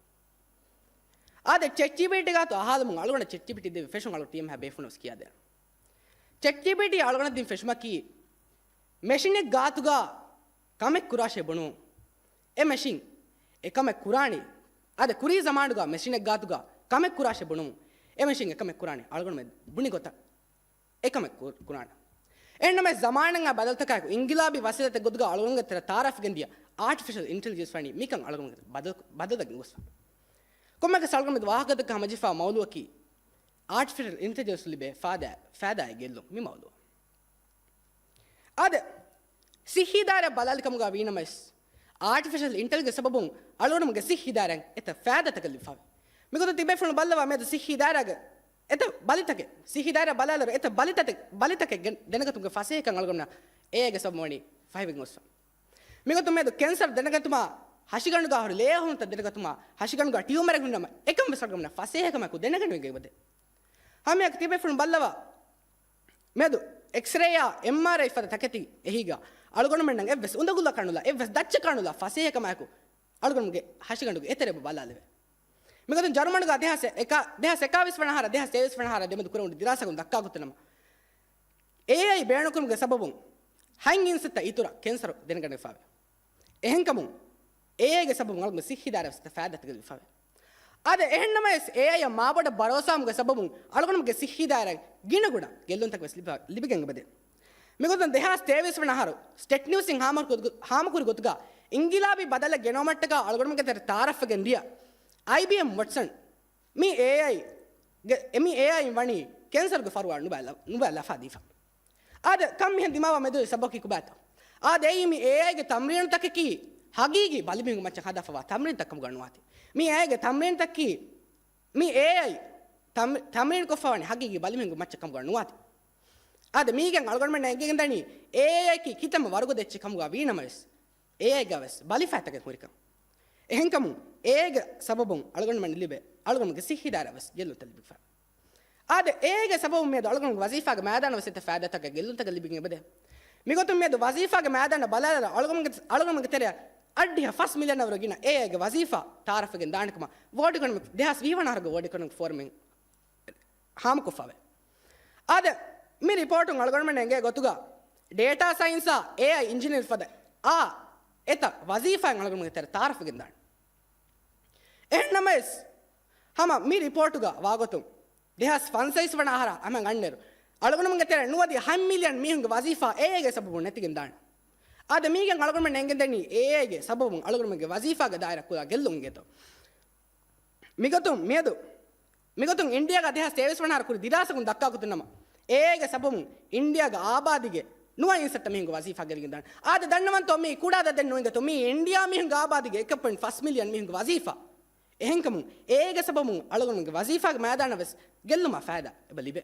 އާދެ، ޗެޓް ޖީޕީޓީ ގާތު އަހާލުމުން އަޅުގަނޑަށް ޗެޓް ޖީޕީޓީ ދެއްވި ފެށުން އަޅުގަނޑު ޓީމް ހަ ބޭފުޅުން ވެސް ކިޔާދޭނަން. ޗެޓް ޖީޕީޓީ އަޅުގަނޑަށް ދިން ފެށުމަކީ، މެޝިނެއް ގާތުގަ ކަމެއް ކުރާށޭ ބުނު. އެ މެޝިން އެކަމެއް ކުރާނީ. އާދެ، ކުރީ ޒަމާނުގަ މެޝިނެއް ގާތުގަ ކަމެއް ކުރާށޭ ބުނު. އެ މެޝިން އެކަމެއް ކުރާނީ. އަޅުގަނޑުމެން ބުނި ގޮތަށް އެކަމެއް ކު-، ކުރާނެ. އެހެންނަމަވެސް ޒަމާނަށް އާ ބަދަލުތަކާއެކު އިންގިލާބީ ވަސީލަތެއް ގޮތުގަ އަޅުގަނޑުގެ ތެރެ ތައާރަފްވެގެން ދިޔަ އާޓިފިޝަލް އިންޓެލިޖެންސް ވަނީ މިކަން އަޅުގަނޑުގެ ބަދަލު، ބަދަލުވެގެން ގޮސްފަ. ކޮންމެއަކަސް އަޅުގަނޑު މި ވާހަކަދައްކާ ހަމަޖެހިފާ މައުލޫއަކީ އާޓިފިޝަލް އިންޓެލިޖެންސް ލިބޭ ފާދަ، ފާދައި ގެއްލުން މި މައުލޫ. އާދެ، ސިއްހީ ދާއިރާ ބަލާލި ކަމުގަ ވީނަމަވެސް، އާޓިފިޝަލް އިންޓެލިޖެންސް ސަބަބުން އަޅުގަނޑުމެންގެ ސިއްހީ ދާއިރާއަށް އެތައް ފައިދާތަކެއް ލިބިފަވޭ. މިގޮތަށް ތިބޭފުޅުން ބައްލަވާ މިއަދު ސިއްހީ ދާއިރާގެ އެތައް ބަލިތަކެއް، ސިއްހީ ދާއިރާ ބަލާލިއިރު އެތައް ބަލިތަކެއް، ބަލިތަކެއް ގެ-، ދެނެގަތުމުގެ ފަސޭހަކަން އަޅުގަނޑުމެންނަށް އޭއައިގެ ސަބަބުން ވަނީ ފަހިވެގެން ގޮސްފަ. މިގޮތުން މިއަދު ކެންސަރު ދެނެގަތުމާ، ހަށިގަނޑުގަ ހުރި ލޭ އޮހޮނުތައް ދެނެގަތުމާ، ހަށިގަނޑުގަ ޓިއުމަރެއް ހުންނަމަ، އެކަން ވެސް އަޅުގަނޑުމެންނަށް ފަސޭހަކަމާއެކު ދެނެގެން އެބަދޭ. ހަމައެކަނި ތިބޭފުޅުން ބައްލަވާ. މިއަދު އެކްސްރޭއާ، އެމްއާރްއައި ފަދަ ތަކެތި އެހީގަ އަޅުގަނޑުމެންނަށް އެއްވެސް އުނދަގުލަކާ ނުލާ، އެއްވެސް ދައްޗަކާ ނުލާ ފަސޭހަކަމާއެކު އަޅުގަނޑުގެ ހަށިގަނޑުގެ އެތެރެ ބަލާލެވޭ. މިގޮތުން ޖަރުމަނުގަ ދެހާސް އެކާ، ދެހާސް އެކާވީސް ވަނަ އަހަރާ، ދެހާސް ތޭވީސް ވަނަ އަހަރާ ދެމެދު ކުރެވުނު ދިރާސާގުން ދައްކާ ގޮތުން ނަމަ، އޭއައި ބޭނުންކުރުމުގެ ސަބަބުން ހަތް އިންސައްތަ އިތުރަށް ކެންސަރު ދެނެގަނެފަވޭ. އެހެންކަމުން އޭއައިގެ ސަބަބުން އަޅުގަނޑު ސިއްހީ ދާއިރާ ވެސް ފައިދާތަކެއް ލިބިފަވޭ. އާދެ، އެހެންނަމަވެސް އޭއައިއަށް މާބޮޑަށް ބަރޯސާވުމުގެ ސަބަބުން އަޅުގަނޑުމެންގެ ސިއްހީ ދާއިރާއަށް ގިނަ ގުނަ ގެއްލުންތަކެއް ވެސް ލިބި-، ލިބިގެން އެބަދޭ. މިގޮތުން ދެހާސް ތޭވީސް ވަނަ އަހަރު ސްޓެޓް ނިއުސްއިން ހާމަކުރި ގޮ-، ހާމަކުރި ގޮތުގަ އިންގިލާބީ ބަދަލެއް ގެނައުމަށްޓަކާ އަޅުގަނޑުމެންގެ ތެރެ ތައާރަފްވެގެން ދިޔަ އައިބީއެމް ވޮޓްސަން މި އޭއައި ގެ-، މި އޭއައި ވަނީ ކެންސަރުގެ ފަރުވާ ނުބައި ލަ-، ނުބައި ލަފާ ދީފަ. އާދެ، ކަން މިހެން ދިމާވާ މެދުވެރި ސަބަބަކީ ކޮބާތޯ؟ އާދެ، އެއީ މި އޭއައިގެ ތަމްރީނުތަކަކީ ހަގީގީ ބަލިމީހުންގެ މައްޗަށް ހަދާފަވާ ތަމްރީނުތައް ކަމުގަ ނުވާތީ. މި އޭއައިގެ ތަމްރީނުތަކަކީ، މި އޭއައި ތަމް-، ތަމްރީނުކޮށްފަވާނެ ހަގީގީ ބަލިމީހުންގެ މައްޗަށް ކަމުގަ ނުވާތީ. އާދެ، މީގެން އަޅުގަނޑުމެންނަށް އެނގިގެންދަނީ އޭއައިއަކީ ކިތަންމެ ވަރުގަދަ އެއްޗެއް ކަމުގަ ވީނަމަވެސް، އޭއައިގަވެސް ބަލިފައިތަކެއް ހުރިކަން. އެހެންކަމުން އޭއައިގެ ސަބަބުން އަޅުގަނޑުމެން ލިބޭ، އަޅުގަނޑުގެ ސިއްހީ ދާއިރާ ވެސް ގެއްލުންތައް ލިބިފަ. އާދެ، އޭގެ ސަބަބުން މިއަދު އަޅުގަނޑުގެ ވަޒީފާގެ މައިދާނަށް ވެސް އެތައް ފައިދާތަކެއް ގެއްލުންތަކެއް ލިބިގެން އެބަދޭ. މިގޮތުން މިއަދު ވަޒީފާގެ މައިދާނަށް ބަލާލާ އަޅުގަނޑުގެ، އަޅުގަނޑުގެ ތެރެއަށް އަށްޑިހަ ފަސް މިލިއަނަށް ވަރަށް ގިނަ އޭއައިގެ ވަޒީފާ ތައާރަފްވެގެން ދާނެ ކަމަށް ވޯޑް އިކޮނޮމިކް، ދެހާސް ވިހި ވަނަ އަހަރުގެ ވޯޑް އިކޮނޮމިކް ފޯރަމްއިން ހާމަކޮށްފަވޭ. އާދެ، މި ރިޕޯޓުން އަޅުގަނޑުމެން އެނގޭ ގޮތުގަ ޑޭޓާ ސައިންސާ އޭއައި އިންޖިނިއަރ ފަދަ އާ އެތައް ވަޒީފާއެއް އަޅުގަނޑުމެންގެ ތެރެ ތައާރަފްވެގެން ދާނެ. އެހެންނަމަވެސް، ހަމަ މި ރިޕޯޓުގަ ވާގޮތުން، ދެހާސް ފަންސަވީސް ވަނަ އަހަރާ ހަމަ ގަންނައިރު، އަޅުގަނޑުމެންގެ ތެރެ ނުވަދިހަ މިލިއަން މީހުންގެ ވަޒީފާ އޭއައިގެ ސަބަބުން ނެތިގެން ދާނެ. އާދެ، މީގެން އަޅުގަނޑުމެން އެނގެންދަނީ އޭއައިގެ ސަބަބުން އަޅުގަނޑުމެންގެ ވަޒީފާގެ ދާއިރާ ކުލަ ގެއްލުން އިނގޭތޯ. މިގޮތުން މިއަދު، މިގޮތުން އިންޑިއާގަ ދެހާސް ތޭވީސް ވަނަ އަހަރު ކުރި ދިރާސާގުން ދައްކާ ގޮތުން ނަމަ، އޭގެ ސަބަބުން އިންޑިއާގެ އާބާދީގެ ނުވަ އިންސައްތަ މީހުންގެ ވަޒީފާ ގެއްލިގެން ދާނެ. އާދެ، ދަންނަވަންތޯ މީ ކުޑަ އަދަދެއް ނޫން އިނގޭތޯ، މީ އިންޑިއާ މީހުންގެ އާބާދީގެ އެކެއް ޕޮއިންޓް ފަސް މިލިއަން މީހުންގެ ވަޒީފާ. އެހެންކަމުން އޭގެ ސަބަބުން އަޅުގަނޑުގެ ވަޒީފާގެ މައިދާނަށް ވެސް ގެއްލުމާ ފައިދާ އެބަ ލިބޭ.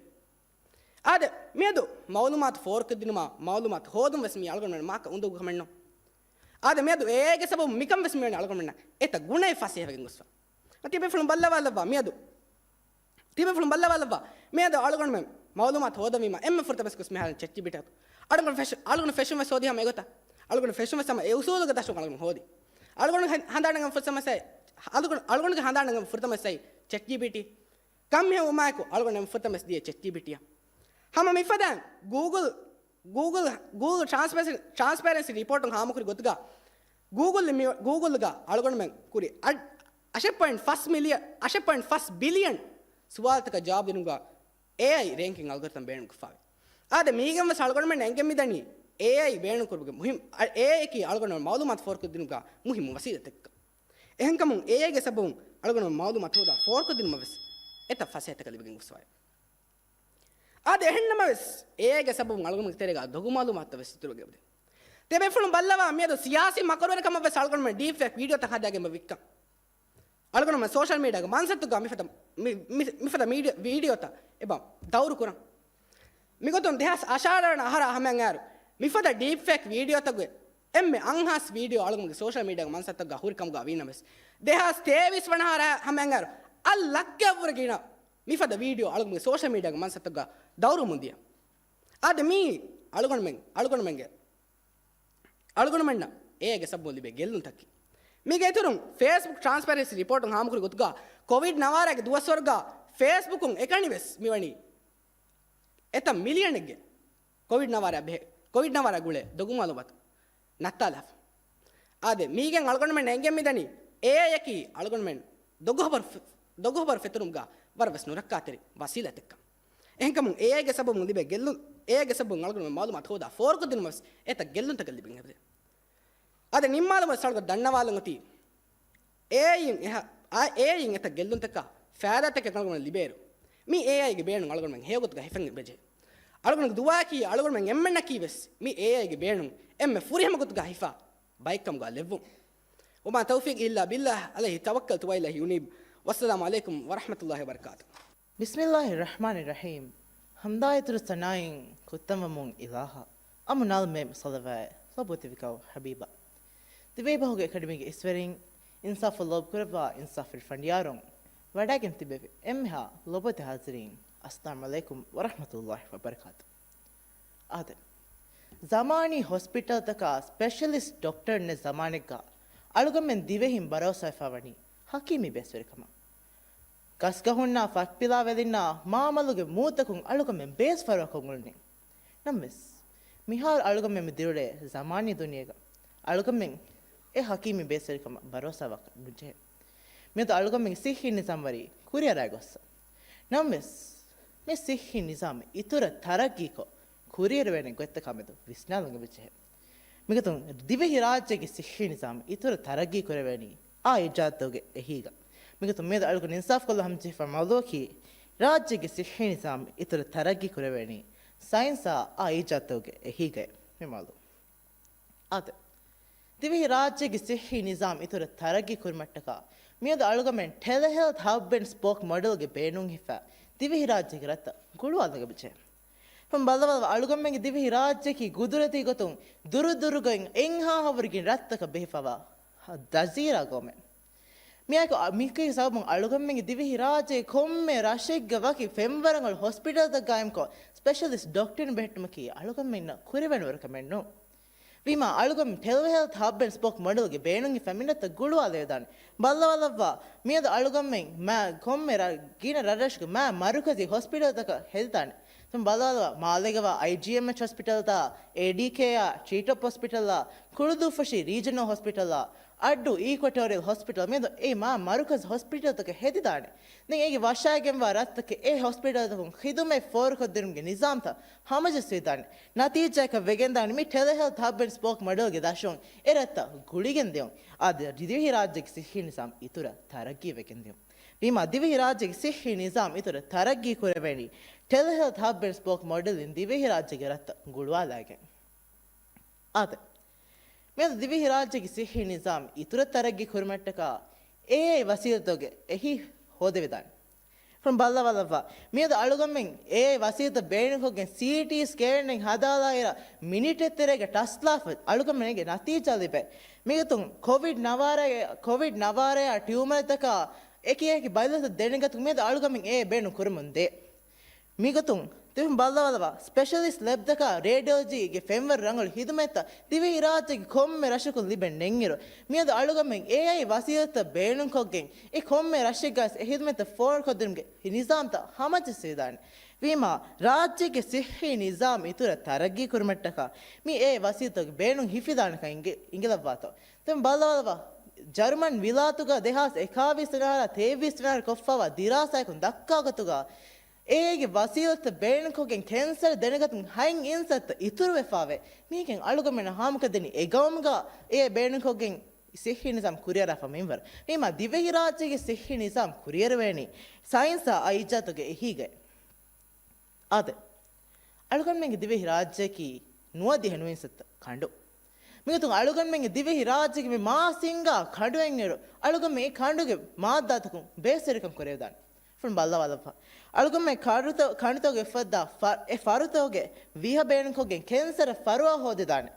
އާދެ، މިއަދު މައުލޫމާތު ފޯރުކޮށްދިނުމާ، މައުލޫމާތު ހޯދުން ވެސް މީ އަޅުގަނޑުމެން މާކަ އުނދަގޫ ކަމެއްނު. އާދެ، މިއަދު އޭގެ ސަބަބުން މިކަން ވެސް މިވަނީ އަޅުގަނޑުމެންނަށް އެތައް ގުނައެއް ފަސޭހަވެގެން ގޮސްފަ. ތިބޭފުޅުން ބައްލަވާލައްވާ މިއަދު. ތިބޭފުޅުން ބައްލަވާލައްވާ މިއަދު އަޅުގަނޑުމެން މައުލޫމާތު ހޯދަވީމަ އެންމެ ފުރަތަމަ ގޮސް މިހާރު ޗެޓް ޖީޕީޓީ އަތު. އަޅުގަނޑު ފެޝް-، އަޅުގަނޑު ފެށުން ވެސް ހޯދީ ހަމަ އެގޮތަށް. އަޅުގަނޑު ފެޝުން ވެސް ހަމަ އެ އުސޫލުގެ ދަށުން އަޅުގަނޑު ހޯދީ. އަޅުގަނޑު ހަ-، ހަނދާން ނަގަން ފުރަތަމަ ސައި-، އަޅުގަނޑު، އަޅުގަނޑުގެ ހަނދާން ނަގަން ފުރަތަމަ ސައި ޗެޓް ޖީޕީޓީ. ކަން މިހެން ވުމާއެކު އަޅުގަނޑު ފުރަތަމަ ދިޔަ ޗެޓް ޖީޕީޓީއަށް. ހަމަ މިފަދައިން ގޫގުލް، ގޫގުލް، ގޫގުލް ޓްރާންސްޕޭރެންސީ، ޓްރާންސްޕޭރެންސީ ރިޕޯޓުން ހާމަކުރި ގޮތުގަ ގޫގުލް މި-، ގޫގުލްގަ އަޅުގަނޑުމެން ކުރި އަށް-، އަށެއް ޕޮއިންޓް ފަސް މިލިއަ-، އަށެއް ޕޮއިންޓް ފަސް ބިލިއަން ސުވާލުތަކަށް ޖަވާބު ދިނުމުގަ އޭއައި ރޭންކިން އަލްގޮރިތަމް ބޭނުންކޮށްފަވޭ. އާދެ، މީގެން ވެސް އަޅުގަނޑުމެން އެނގެން މިދަނީ އޭއައި ބޭނުންކުރުމުގެ މުހިންމު، އަ-، އޭއައިއަކީ އަޅުގަނޑު މައުލޫމާތު ފޯރުކޮށްދިނުމުގަ މުހިންމު ވަސީލަތެއްކަން. އެހެންކަމުން އޭއައިގެ ސަބަބުން އަޅުގަނޑު މައުލޫމާތު ހޯދާ ފޯރުކޮށްދިނުމަށް ވެސް އެތައް ފަސޭހަތަކެއް ލިބިގެން ގޮސްފަވޭ. އާދެ، އެހެންނަމަވެސް، އޭއައިގެ ސަބަބުން އަޅުގަނޑުގެ ތެރޭގަ ދޮގު މައުލޫމާތުތައް ވެސް އިތުރުވެގެން އެބަދޭ. ތިބޭފުޅުން ބައްލަވާ މިއަދު ސިޔާސީ މަކަރުވެރިކަމަށް ވެސް އަޅުގަނޑުމެން ޑީޕް ފޭކް ވީޑިއޯތައް ހަދާގެން އެބަ ވިއްކަން. އަޅުގަނޑުމެން ސޯޝަލް މީޑިއާގެ މަންސަތުގަ މިފަދަ، މި-، މި-، މިފަދަ މީޑިއާ، ވީޑިއޯތައް އެބަ ދައުރު ކުރަން. މިގޮތުން ދެހާސް އަށާރަ ވަނަ އަހަރާ ހަމައަށް އައިރު، މިފަދަ ޑީޕް ފޭކް ވީޑިއޯތަކުގެ އެންމެ އަންހާސް ވީޑިއޯ އަޅުގަނޑުގެ ސޯޝަލް މީޑިއާގެ މަންސަތުގަ ހުރި ކަމުގަ ވީނަމަވެސް، ދެހާސް ތޭވީސް ވަނަ އަހަރާ ހަމައަށް އައިރު، އަށް ލައްކައަށްވުރެ ގިނަ މިފަދަ ވީޑިއޯ އަޅުގަނޑުގެ ސޯޝަލް މީޑިއާގެ މަންސަތުގަ ދައުރުވަމުން ދިޔަ. އާދެ، މީ އަޅުގަނޑުމެން، އަޅުގަނޑުމެންގެ، އަޅުގަނޑުމެންނަށް އޭއައިގެ ސަބަބުން ލިބޭ ގެއްލުންތަކެއް. މީގެ އިތުރުން ފޭސްބުކް ޓްރާންސްޕޭރެންސީ ރިޕޯޓުން ހާމަކުރި ގޮތުގަ، ކޮވިޑް ނަވާރައިގެ ދުވަސްވަރުގަ ފޭސްބުކުން އެކަނިވެސް މިވަނީ އެތައް މިލިއަނެއްގެ ކޮވިޑް ނަވާރަ ބެހޭ، ކޮވިޑް ނަވާރަ ގުޅޭ ދޮގު މައުލޫމާތު ނައްތާލާފަ. އާދެ، މީގެން އަޅުގަނޑުމެން އެނގެން މިދަނީ، އޭއައިއަކީ އަޅުގަނޑުމެން ދޮގު ހަބަރު ފެ-، ދޮގު ހަބަރު ފެތުރުމުގަ ވަރަށް ވެސް ނުރައްކާތެރި ވަސީލަތެއްކަން. އެހެންކަމުން އޭއައިގެ ސަބަބުން ލިބޭ ގެއްލުން، އޭއައިގެ ސަބަބުން އަޅުގަނޑުމެން މައުލޫމާތު ހޯދާ ފޯރުކޮށްދިނުމަށް ވެސް އެތައް ގެއްލުންތަކެއް ލިބެން އެބަދޭ. އާދެ، ނިންމާލުމަށް އަޅުގަނޑު ދަންނަވާލަން އޮތީ، އޭއައިއިން އެހާ، އާ، އޭއައިއިން އެތައް ގެއްލުންތަކާ ފައިދާތަކެއް އަޅުގަނޑުމެން ލިބޭއިރު، މި އޭއައިގެ ބޭނުން އަޅުގަނޑުމެން ހެޔޮގޮތުގަ ހިފެން އެބަޖެހޭ. އަޅުގަނޑުގެ ދުޢާއަކީ އަޅުގަނޑުމެން އެންމެންނަކީ ވެސް މި އޭއައިގެ ބޭނުން އެންމެ ފުރިހަމަ ގޮތުގަ ހިފާ ބައެއްކަމުގަ ލެއްވުން. وما توفيقي إلا بالله عليه توكلت وإليه أنيب. والسلام عليكم ورحمة الله وبركاته. ބިސްމިއްލާހި ރަޙްމާނި ރަޙީމް. ޙަމްދާއިތުރު ސަނާއިން ކުއްތަންވަމުން އިލާހަށް، އަމުނާލުމޭ ޞަލަވާތް ލޮބުވެތި ކައު ޙަބީބާ. ދިވެހިބަހުގެ އެކަޑަމީގެ އިސްވެރިން، އިންސާފު ލޯބިކުރައްވާ އިންސާފުވެރި ފަނޑިޔާރުން، ވަޑައިގެން ތިބެވި އެންމެހާ ލޮބުވެތި ޙާޟިރީން، އައްސަލާމު ޢަލައިކުމް ވަރަޙްމަތުﷲި ވަބަރަކާތު. އާދެ، ޒަމާނީ ހޮސްޕިޓަލްތަކާ ސްޕެޝަލިސްޓް ޑޮކްޓަރުންނެއް ޒަމާނެއްގަ އަޅުގަމެން ދިވެހިން ބަރޯސާވެފަ ވަނީ ޙަކީމީ ބޭސްވެރިކަމަށް. ގަސްގަހުންނާ ފަތްޕިލާ ވެލިންނާ މާމަލުގެ މޫތަކުން އަޅުގަމެން ބޭސް ފަރުވާކޮށް އުޅުނީ. ނަމަވެސް، މިހާރު އަޅުގަމެން މި ދިރުޅޭ ޒަމާނީ ދުނިޔޭގަ އަޅުގަމެން އެ ޙަކީމީ ބޭސްވެރިކަމަށް ބަރޯސާވާކަށް ނުޖެހޭ. މިއަދު އަޅުގަމެންގެ ޞިއްޙީ ނިޒާމް ވަރީ ކުރިއަރާ ގޮއްސަ. ނަމަވެސް، މި ޞިއްޙީ ނިޒާމް އިތުރަށް ތަރައްގީކޮށް ކުރިއެރުވޭނެ ގޮތްތަކާ މެދު ވިސްނާލަން އެބަޖެހޭ. މިގޮތުން ދިވެހިރާއްޖޭގެ ޞިއްޙީ ނިޒާމް އިތުރަށް ތަރައްގީ ކުރެވޭނީ އާ އީޖާދުގެ އެހީގަ. މިގޮތުން މިއަދު އަޅުގަނޑު އިންސާފުކޮށްލަން ހަމަޖެހިފަ މައުޟޫއަކީ، ރާއްޖޭގެ ޞިއްޙީ ނިޒާމް އިތުރަށް ތަރައްގީ ކުރެވޭނީ ސައިންސާ އާ އީޖާދުގެ އެހީގައި. މި މައުޟޫ. އާދެ، ދިވެހިރާއްޖޭގެ ޞިއްޙީ ނިޒާމް އިތުރަށް ތަރައްގީ ކުރުމަށްޓަކާ މިއަދު އަޅުގަމެން ޓެލެހެލްތް ހަބް އެންޑް ސްޕޯކް މޮޑެލްގެ ބޭނުން ހިފާ ދިވެހިރާއްޖޭގެ ރަށްތައް ގުޅުވާލަން އެބަޖެހޭ. ފަން ބައްލަވަލަ އަޅުގަނޑުމެންގެ ދިވެހިރާއްޖެއަކީ ގުދުރަތީ ގޮތުން ދުރުދުރުގައި އެންހާ ހަވަރުގެ ރަށްތަކަށް ބެހިފަވާ ޖަޒީރާ ގައުމެއް. މިއާއެކު އަ، މިކީ ސަބަބުން އަޅުގަނޑުމެންގެ ދިވެހިރާއްޖޭގެ ކޮންމެ ރަށެއްގަ ވަކި ފެންވަރަށް އަޅު ހޮސްޕިޓަލްތައް ގާއިމްކޮށް، ސްޕެޝަލިސްޓް ޑޮކްޓަރުން ބެހެއްޓުމަކީ އަޅުގަނޑުމެންނަށް ކުރެވޭނެ ވަރު ކަމެއް ނޫން. ވީމާ، އަޅުގަނޑު ޓެލެހެލްތް ހަބް އެންޑް ސްޕޯކް މޮޑެލްގެ ބޭނުން ހިފަ މިންނަތައް ގުޅުވާލެވިދާނެ. ބައްލަވަލައްވާ، މިއަދު އަޅުގަނޑުމެން މާ ކޮންމެ ރަ، ގިނަ ރަށްރަށުގެ މާ މަރުކަޒީ ހޮސްޕިޓަލްތަކަށް ހެދިދާނެ. ތުން ބައްލަވަލައްވާ، މާލޭގަވާ އައިޖީއެމްއެޗް ހޮސްޕިޓަލްތާ، އޭޑީކޭއާ، ޓްރީޓޮޕް ހޮސްޕިޓަލާ، ކުޅުދޫފަށި ރީޖަނަލް ހޮސްޕިޓަލާ، އައްޑޫ އީކްވެޓޯރިއަލް ހޮސްޕިޓަލް މިއަދު އެ މާ މަރުކަޒް ހޮސްޕިޓަލްތަކަށް ހެދިދާނެ. ދެން އޭގެ ވަށާގެންވާ ރަށްތަކެއް އެ ހޮސްޕިޓަލްތަކުން ޚިދުމަތް ފޯރުކޮށްދިނުމުގެ ނިޒާމްތައް ހަމަޖައްސަވިދާނެ. ނަތީޖާއަކަށް ވެގެންދާނެ މި ޓެލެހެލްތް ހަބް އެންޑް ސްޕޯކް މޮޑެލްގެ ދަށުން އެ ރަށްތައް ގުޅިގެން ދިޔުން. އާދެ، ދިވެހިރާއްޖޭގެ ސިއްހީ ނިޒާމް އިތުރަށް ތަރައްގީވެގެން ދިޔުން. ވީމާ، ދިވެހިރާއްޖޭގެ ސިއްހީ ނިޒާމް އިތުރަށް ތަރައްގީ ކުރެވޭނީ ޓެލެހެލްތް ހަބް އެންޑް ސްޕޯކް މޮޑެލްއިން ދިވެހިރާއްޖޭގެ ރަށްތައް ގުޅުވާލައިގެން. އާދެ، މިއަދު ދިވެހިރާއްޖޭގެ ސިއްހީ ނިޒާމް އިތުރަށް ތަރައްގީ ކުރުމަށްޓަކާ އޭއައި ވަސީލަތުގެ އެހީ ހޯދެވިދާނެ. ފުން ބައްލަވަލައްވާ. މިއަދު އަޅުގަމެން އޭއައި ވަސީލަތަށް ބޭނުންކޮށްގެން ސީޓީ ސްކޭނެއް ހަދާލާއިރަށް މިނިޓެއް ތެރޭގަ ޓަސްލާފަ އަޅުގަމެންގެ ނަތީޖާ ލިބޭ. މިގޮތުން ކޮވިޑް ނަވާރަ، ކޮވިޑް ނަވާރަޔާ ޓިއުމަރތަކާ އެކި އެކި ބައިލަތައް ދެނެގަތުން މިއަދު އަޅުގަމެން އޭ ބޭނުން ކުރަމުން ދޭ. މިގޮތުން ތިހުން ބައްލަވަލަވާ، ސްޕެޝަލިސްޓް ލެބްތަކާ ރޭޑިއޮލޮޖީގެ ފެންވަރު ރަނގަޅު ހިދުމަތްތައް ދިވެހިރާއްޖޭގެ ކޮންމެ ރަށަކުން ލިބެން ނެތްއިރު، މިއަދު އަޅުގަމެން އޭއައި ވަސީލަތްތައް ބޭނުންކޮށްގެން އެ ކޮންމެ ރަށެއްގަސް އެ ހިދުމަތްތައް ފޯރުކޮށްދިނުމުގެ ނިޒާމްތައް ހަމަޖައްސަވިދާނެ. ވީމާ، ރާއްޖޭގެ ސިއްހީ ނިޒާމް އިތުރަށް ތަރައްގީ ކުރުމަށްޓަކާ މި އޭއައި ވަސީލަތުގެ ބޭނުން ހިފިދާނެކަން އިނގި، އިނގިލައްވާތޯ. ދެން ބައްލަވަލަވާ، ޖަރުމަން ވިލާތުގަ ދެހާސް އެކާވީސް ވަނަ އަހަރާ ތޭވީސް ވަނަ އަހަރު ކޮށްފައިވާ ދިރާސާއަކުން ދައްކާ ގޮތުގަ އޭއައިގެ ވަސީލަތްތައް ބޭނުންކޮށްގެން ކެންސަރު ދެނެގަތުން ހަތް އިންސައްތަ އިތުރުވެފާވޭ. މީގެން އަޅުގަމެން ހާމަކޮށްދެނީ އެގައުމުގަ އޭ ބޭނުންކޮށްގެން ސިއްހީ ނިޒާމް ކުރިއަރާފަ މިންވަރު. ވީމާ ދިވެހިރާއްޖޭގެ ސިއްހީ ނިޒާމް ކުރިއަރުވޭނީ ސައިންސާ އައިޖާތުގެ އެހީގައި. އާދެ، އަޅުގަނޑުމެންގެ ދިވެހި ރާއްޖެއަކީ ނުވަދިހަ ނުވިންސައްތަ ކަނޑު. މިގޮތުން އަޅުގަނޑުމެންގެ ދިވެހި ރާއްޖޭގެ މި މާ ސިންގާ ކަނޑުއެއްއިރު، އަޅުގަނޑުމެން އެ ކަނޑުގެ މާއްދާތަކުން ބޭސްވެރިކަން ކުރެވިދާނެ. ފުން ބައްލަވާލައްވާ. އަޅުގަނޑުމެން ކަނޑުތަ، ކަނޑުތަކުގެ އުފައްދާ ފަ، އެ ފަރުތަކުގެ ވިހަ ބޭނުންކޮށްގެން ކެންސަރ ފަރުވާ ހޯދިދާނެ.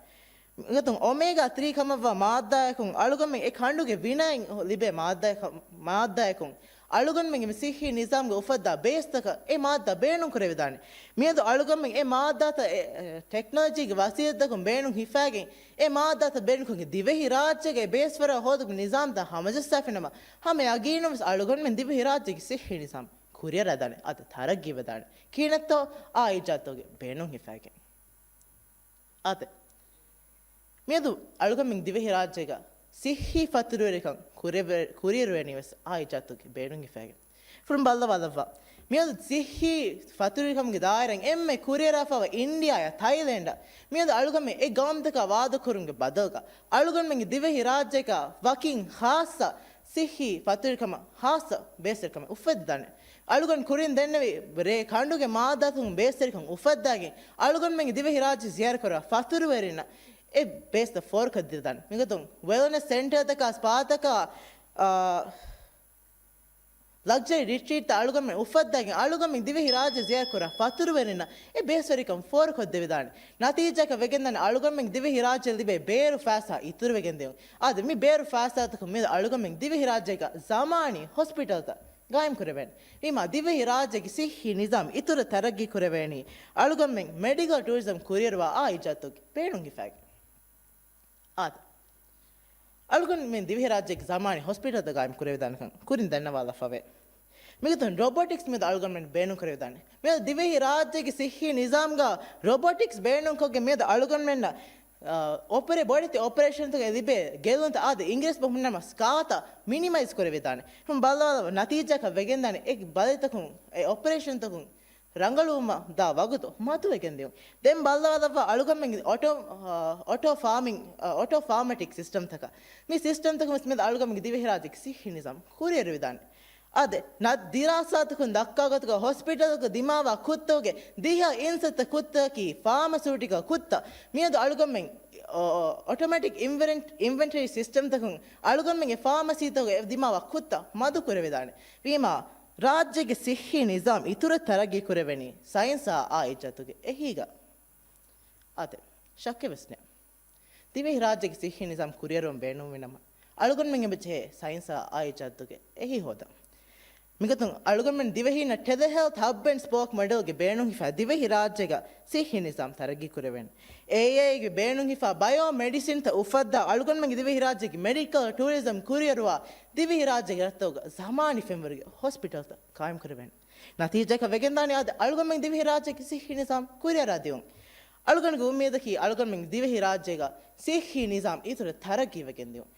މިގޮތުން އޮމޭގާ ތްރީ ކަމަށްވާ މާއްދާއަކުން އަޅުގަނޑުމެން އެ ކަނޑުގެ ވިނައިން ލިބޭ މާއްދާއަކަށް، މާއްދާއަކުން އަޅުގަނޑުމެންގެ މި ސިއްހީ ނިޒާމްގަ އުފައްދާ ބޭސްތަކަށް އެ މާއްދާ ބޭނުންކުރެވިދާނެ. މިއަދު އަޅުގަނޑުމެން އެ މާއްދާތައް އެ، އެ، ޓެކްނޮލޮޖީގެ ވަސީލަތްތަކުން ބޭނުން ހިފާގެން އެ މާއްދާތައް ބޭނުންކޮށްގެން ދިވެހިރާއްޖޭގެ އެ ބޭސްވަރާ ހޯދުމުގެ ނިޒާމްތައް ހަމަޖައްސާފިނަމަ، ހަމަ ޔަގީނުންވެސް އަޅުގަނޑުމެން ދިވެހިރާއްޖޭގެ ސިއްހީ ނިޒާމް ކުރިއަރާދާނެ. އަދި ތަރައްގީވެދާނެ. ކިހިނެއްތޯ؟ އާ އިޖާދުގެ ބޭނުން ހިފާގެން. އާދެ، މިއަދު އަޅުގަނޑުމެން ދިވެހިރާއްޖޭގަ ސިއްހީ ފަތުރުވެރިކަން ކުރެވެ-، ކުރިއަރުވެނީވެސް އާ އިޖާދުގެ ބޭނުން ހިފާގެން. ފުރަތަމަ ބައްލަވާލައްވާ. މިއަދު ސިއްހީ ފަތުރުވެރިކަމުގެ ދާއިރާއިން އެންމެ ކުރިއަރާފައިވާ އިންޑިއާއާ ތައިލެންޑާ މިއަދު އަޅުގަނޑުމެން އެ ގައުމުތަކާ ވާދަކުރުމުގެ ބަދަލުގަ އަޅުގަނޑުމެންގެ ދިވެހިރާއްޖޭގަ ވަކިން ޚާއްޞަ ސިއްހީ ފަތުރުވެރިކަމަށް ޚާއްޞަ ބޭސްވެރިކަމެއް އުފައްދިދާނެ. އަޅުގަނޑު ކުރިން ދެންނެވި ރޭ ކަނޑުގެ މާއްދާތަކުން ބޭސްވެރިކަން އުފައްދާގެން އަޅުގަނޑުމެންގެ ދިވެހިރާއްޖެ ޒިޔާރަތްކުރާ ފަތުރުވެރިންނަށް އެ ބޭސްތައް ފޯރުކޮށްދިދާނެ. މިގޮތުން ވެލްނެސް ސެންޓަރތަކާ، ސްޕާތަކާ، އާ، ލަގްޒަރީ ރިޓްރީޓްތައް އަޅުގަނޑުމެން އުފައްދާގެން އަޅުގަނޑުމެން ދިވެހިރާއްޖެ ޒިޔާރަތްކުރާ ފަތުރުވެރިންނަށް އެ ބޭސްވެރިކަން ފޯރުކޮށްދެވިދާނެ. ނަތީޖާއަކަށް ވެގެންދާނެ އަޅުގަނޑުމެން ދިވެހިރާއްޖެ ލިބޭ ބޭރު ފައިސާ އިތުރުވެގެން ދިޔުން. އާދެ، މި ބޭރު ފައިސާތަކުން މިއަދު އަޅުގަނޑުމެން ދިވެހިރާއްޖޭގަ ޒަމާނީ ހޮސްޕިޓަލްތައް ގާއިމް ކުރެވޭނެ. ވީމާ ދިވެހި ރާއްޖޭގެ ސިއްހީ ނިޒާމް އިތުރަށް ތަރައްގީ ކުރެވޭނީ އަޅުގަނޑުމެން މެޑިކަލް ޓޫރިޒަމް ކުރިއަރުވާ އާ އިޖާދުގެ ބޭނުން ހިފާގެން. އާދެ، އަޅުގަނޑުމެން ދިވެހި ރާއްޖޭގެ ޒަމާނީ ހޮސްޕިޓަލްތައް ގާއިމް ކުރެވިދާނެކަން ކުރިން ދަންނަވާލަފަވޭ. މިގޮތުން ރޮބޮޓިކްސް މިއަދު އަޅުގަނޑުމެން ބޭނުން ކުރެވިދާނެ. މިއަދު ދިވެހި ރާއްޖޭގެ ސިއްހީ ނިޒާމްގަ ރޮބޮޓިކްސް ބޭނުންކޮށްގެން މިއަދު އަޅުގަނޑުމެންނަށް އާ، އޮޕަރޭ-، ބޮޑެތި އޮޕަރޭޝަންތަކުން ލިބޭ ގެއްލުންތައް އާދެ އިނގިރޭސި ބަހުން ނަމަ ސްކާތައް މިނިމައިޒް ކުރެވިދާނެ. ހަމަ ބައްލަވާލައްވާ ނަތީޖާއަކަށް ވެގެންދާނެ އެ ބަލިތަކުން އެ އޮޕަރޭޝަންތަކުން ރަނގަޅުވުމަށް ދާ ވަގުތު މަދުވެގެން ދިޔުން. ދެން ބައްލަވާލައްވާ އަޅުގަނޑުމެންގެ އޮޓޯ-، އާ، އޮޓޯ ފާމިން، އާ، އޮޓޯ ފާމެޓިކް ސިސްޓަމްތަކަށް. މި ސިސްޓަމްތަކުން ވެސް މިއަދު އަޅުގަނޑުމެންގެ ދިވެހިރާއްޖޭގެ ސިއްހީ ނިޒާމް ކުރިއަރުވެދާނެ. އާދެ، ނަ-، ދިރާސާތަކުން ދައްކާ ގޮތުގަ ހޮސްޕިޓަލްގަ ދިމާވާ ކުއްތަކުގެ ދިހަ އިންސައްތަ ކުއްތަކީ ފާމަސިއުޓިކަލް ކުއްތައް. މިއަދު އަޅުގަނޑުމެން އޮ-، އޮ-، އޮޓޮމެޓިކް އިންވެން-، އިންވެންޓަރީ ސިސްޓަމްތަކުން އަޅުގަނޑުމެންގެ ފާމަސީތަކުގެ ދިމާވާ ކުއްތައް މަދު ކުރެވިދާނެ. ވީމާ، ރާއްޖޭގެ ސިއްހީ ނިޒާމް އިތުރަށް ތަރައްގީ ކުރެވެނީ ސައިންސާ އާ އިޖާދުގެ އެހީގަ. އާދެ، ޝައްކެއް ވެސް ނެތް. ދިވެހިރާއްޖޭގެ ސިއްހީ ނިޒާމް ކުރިއަރުވަން ބޭނުންވި ނަމަ، އަޅުގަނޑުމެން އެބަޖެހޭ ސައިންސާ އާ އިޖާދުގެ އެހީ ހޯދަން. މިގޮތުން އަޅުގަނޑުމެން ދިވެހީންނަށް ޓެލެހެލްތް ހަބް އެންޑް ސްޕޯކް މޮޑެލްގެ ބޭނުން ހިފާ ދިވެހިރާއްޖޭގަ ސިއްހީ ނިޒާމް ތަރައްގީ ކުރެވޭނެ. އޭއައިގެ ބޭނުން ހިފާ ބަޔޯ މެޑިސިންތައް އުފައްދާ އަޅުގަނޑުމެންގެ ދިވެހިރާއްޖޭގެ މެޑިކަލް ޓޫރިޒަމް ކުރިއަރުވާ ދިވެހިރާއްޖޭގެ ރަށްތަކުގަ ޒަމާނީ ފެންވަރުގެ ހޮސްޕިޓަލްތައް ޤާއިމް ކުރެވޭނެ. ނަތީޖާއަކަށް ވެގެންދާނީ އާދެ އަޅުގަނޑުމެން ދިވެހިރާއްޖޭގެ ސިއްހީ ނިޒާމް ކުރިއަރާ ދިޔުން. އަޅުގަނޑުގެ އުއްމީދަކީ އަޅުގަނޑުމެން ދިވެހިރާއްޖޭގަ ސިއްހީ ނިޒާމް އިތުރަށް ތަރައްގީވެގެން ދިޔުން.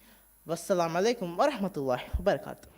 ވައްސަލާމް ޢަލައިކުމް ވަރަޙްމަތުﷲި ވަބަރަކާތުހު.